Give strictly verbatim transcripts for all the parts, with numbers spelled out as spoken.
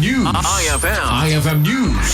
News. I F M. I F M News.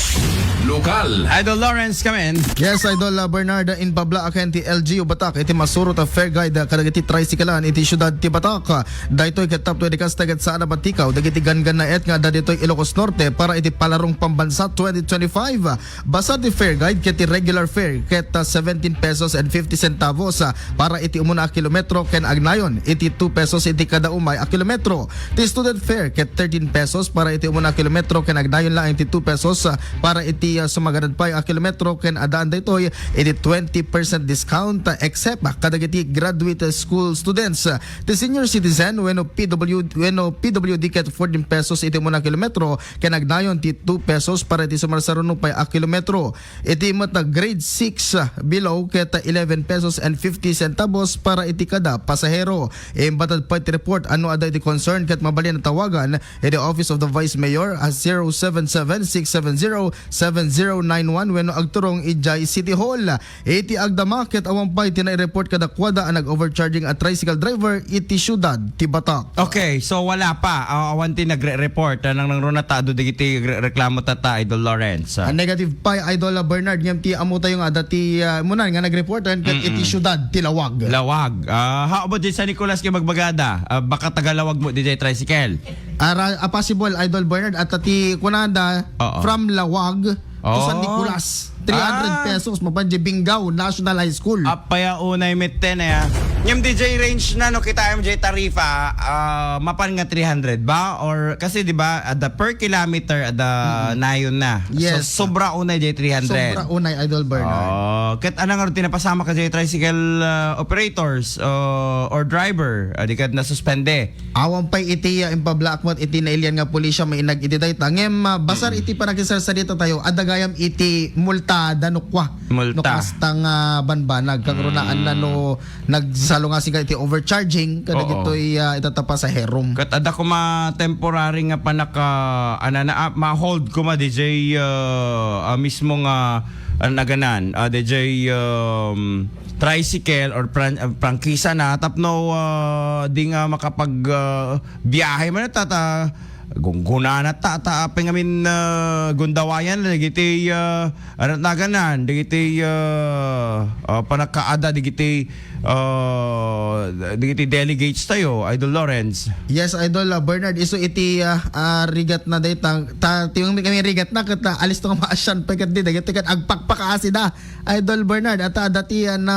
Lokal. Idol Lawrence, come in. Yes, Idol, uh, Bernard, uh, in babla aken ti L G U Batak, iti masurot a fare guide, uh, kadagiti tricycle-an iti siudad ti Batak. Uh, daytoy ket tapno idi kasta ket saan a matikaw dagiti ganggannaet nga adda ditoy Ilocos Norte para iti Palarong Pambansa twenty twenty-five. Uh, basar ti fare guide ket ti regular fare ket, uh, seventeen pesos and fifty centavos, uh, para iti umuna a kilometro ken agnayon iti two pesos iti kada umay a kilometro. Ti student fare ket thirteen pesos para iti umuna a kilometro ken agnayon laeng ti two pesos, ah, para iti, ah, sumaganad pay a kilometro ken addaan daytoy iti twenty percent discount, ah, except, ah, kadagiti graduate school students. Ah, ti senior citizen wenno P W, wenno P W D ket fourteen pesos iti umuna a kilometro ken agnayon ti two pesos para iti sumarsaruno pay a kilometro. Iti met a grade six, ah, below ket eleven pesos and fifty centavos para iti kada pasahero. Imbated pay ti report a no adda iti concern ket mabalin a tawagan iti Office of the Vice Mayor a zero seven seven six seven zero seven zero nine one wenno agturong idiay City Hall. Iti agdama ket awan pay ti nai-report kadakuada a nag-overcharging a tricycle driver iti siudad ti Batak. Okay, so wala pa. Ah, awan ti nagre-report. Ah, nang nangruna ta adu dagiti re-, reklamo tatta, Idol Lawrence. Ah, negative pay, Idol, ah, Bernard, ngem ti ammo tayo nga adda ti, ah, munan nga nag-report, ah, ket iti siudad ti Lawag. Lawag. Ah, how about di San Nicolas kay magbagada? Ah, baka taga Lawag mo di jay tricycle. Ara, ah, possible, Idol Bernard, at ti kunada Oo. from Lawag to San Oh. Nicolas. Three hundred Ah. pesos, mapan di Binggao National High School. Apay a unay metten, eh, ah. Ngem di jay range na, no, kita M J tarifa, ah, mapan nga three hundred ba? Or, kasi, di ba, at the per kilometer, at the Mm. nayon na. Yes. So, sobra unay di three hundred. Sobra unay, Idol Bernard. Oh, ket anang ti napasama ka jay tricycle, ah, operators, oh, or driver, ah, di ka nasuspende. Awan pay iti, ah, impablaak met iti nailian nga pulisya mainag iti dayta. Ngem, ah, basar Mm. iti panakisarsarita tayo, adda gayam iti multa da no kua. Multa. No kasta nga banbanag, kagrunaan na Mm. no nagsalungasing ka iti overcharging, kadagitoy, ah, ita ta pasaherom. Ket adda koma temporary nga panaka-, anana, ah, ma-hold koma di jay, ah, ah, mismo nga, ah, naganan, ah, di jay, um, tricycle or pran-, ah, prangkisa na tapno, ah, di nga makapag, ah, biyahe man ta, ta gungguna na ta, ta apay ngamin, ah, gundawayan dagiti, ah, ano naganan, dagiti, ah, ah, panakaada dagiti, ah, dagiti delegates tayo, Idol Lawrence. Yes, Idol, ah, Bernard, isu iti, ah, ah, rigat na dayta, ta, tiyong kami rigat na, ket, ah, alis to nga maasyan pa ket di, dagiti ket agpakpakaasi da. Idol Bernard, at, ah, dati, ah, na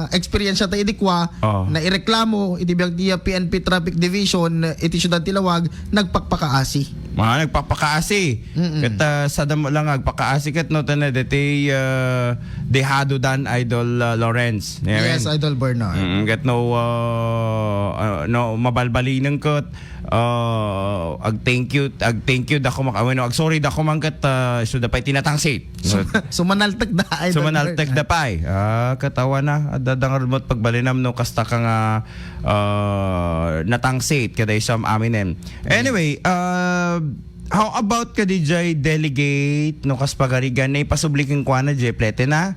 experience ta idi kua, Oh. na ireklamo, iti biag ti, ah, P N P Traffic Division, ah, iti Siudad ti Lawag, nagpakpakaasi. Ah, nagpakpakaasi. Mm-mm. Ket, ah, sadam lang agpakaasi ket no, tana, dati, ah, dehado dan Idol, ah, Lawrence. Yes, Idol Bernard. Mm, ket no, ah, ah, no, mabalbalinen ket, ah, ag-thank you, ag-thank you da kumak-, ah, bueno, ag-sorry da kuman ket, ah, isu da pay tinatangsit. Sum-, sumanaltek da, Idol Sumanaltek Bernard. da pay. Ah, katawa na. Adda dangar mo't pagbalinam no kasta ka nga, ah, natangsit kada isam aminen. Anyway, ah, how about ka, D J, delegate, no kas pagarigan, na ipasubli kenkuana, Jeff, lete na?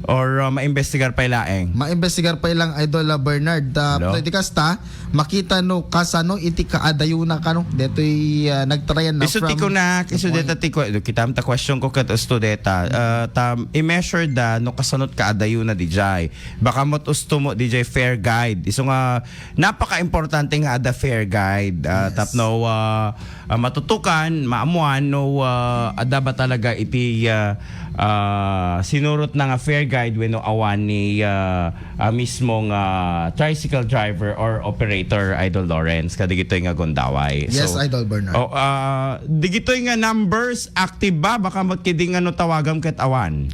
Or, ah, maimbestigar pay laeng? Maimbestigar pay lang, Idol, ah, Bernard. Ah, Hello? Pwede kasta, makita no kasano iti kaadayuna kano. Detoy, ah, nagtarayan na Isu ti from kunak, isu Cebu. Deta ti ku-, kitam ta question ko ket usto deta. Ah, ta i-measure da no kasanot kaadayuna dijay. Baka met usto mo dijay fare guide. Isu nga napaka-importante nga adda fare guide. Ah, Yes. tapno, ah, ah, matutukan, maamuan no, ah, adda ba talaga iti, ah, ah, sinurot na nga fare guide wenno awan ni, ah, ah, mismo nga tricycle driver or operator, Idol Lawrence, kadigitoy nga gundaway. Yes, So, Idol Bernard. oh, ah, digitoy nga numbers, active ba? Baka met kidi nga no tawagam ket awan.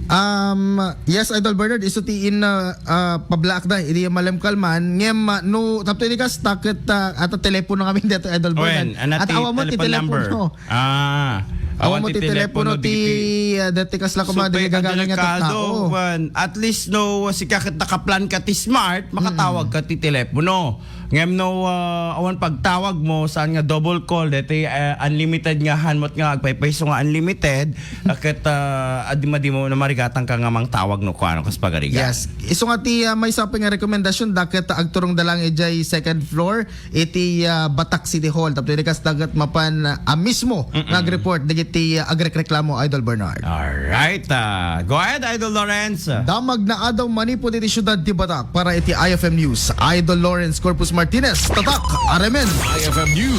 Um, yes, Idol Bernard, isu ti in, ah, ah, pablaak da, idi malemkalman. Ngem, ah, no, tapto idi kasta ket, ah, ata telepono kami dito, Idol Bernard. Wen, anat At ti awan mo ti telephone number? telepono. Ah, Awan awan mo ti ti telepono telepono, ti, digiti ah, dati kasla So, kumadi pe, nagagaling nga delikado, tao. wan. At least, no, sika ket nakaplan ka ti smart, makatawag Mm. ka ti telepono. Ngem no, ah, awan pagtawag mo, saan nga double call, deti, eh, unlimited nga hanmot nga agpaypayso nga unlimited, aket, ah, adi madimo na marigatang ka nga mangtawag no kuano kas pagarigat. Yes. Isu nga ti, ah, maysa pay nga rekomendasyon, daket agturong da lang ijay second floor iti, ah, Batak City Hall. Tapno di kas daket mapan, ah, mismo nga agreport dagiti, ah, agrekreklamo, Idol Bernard. Alright. Ah, go ahead, Idol Lawrence. Damag na adaw manipud iti siudad ti Batak para iti I F M News. Idol Lawrence Corpus Martinez, tatak, aremen. I F M News.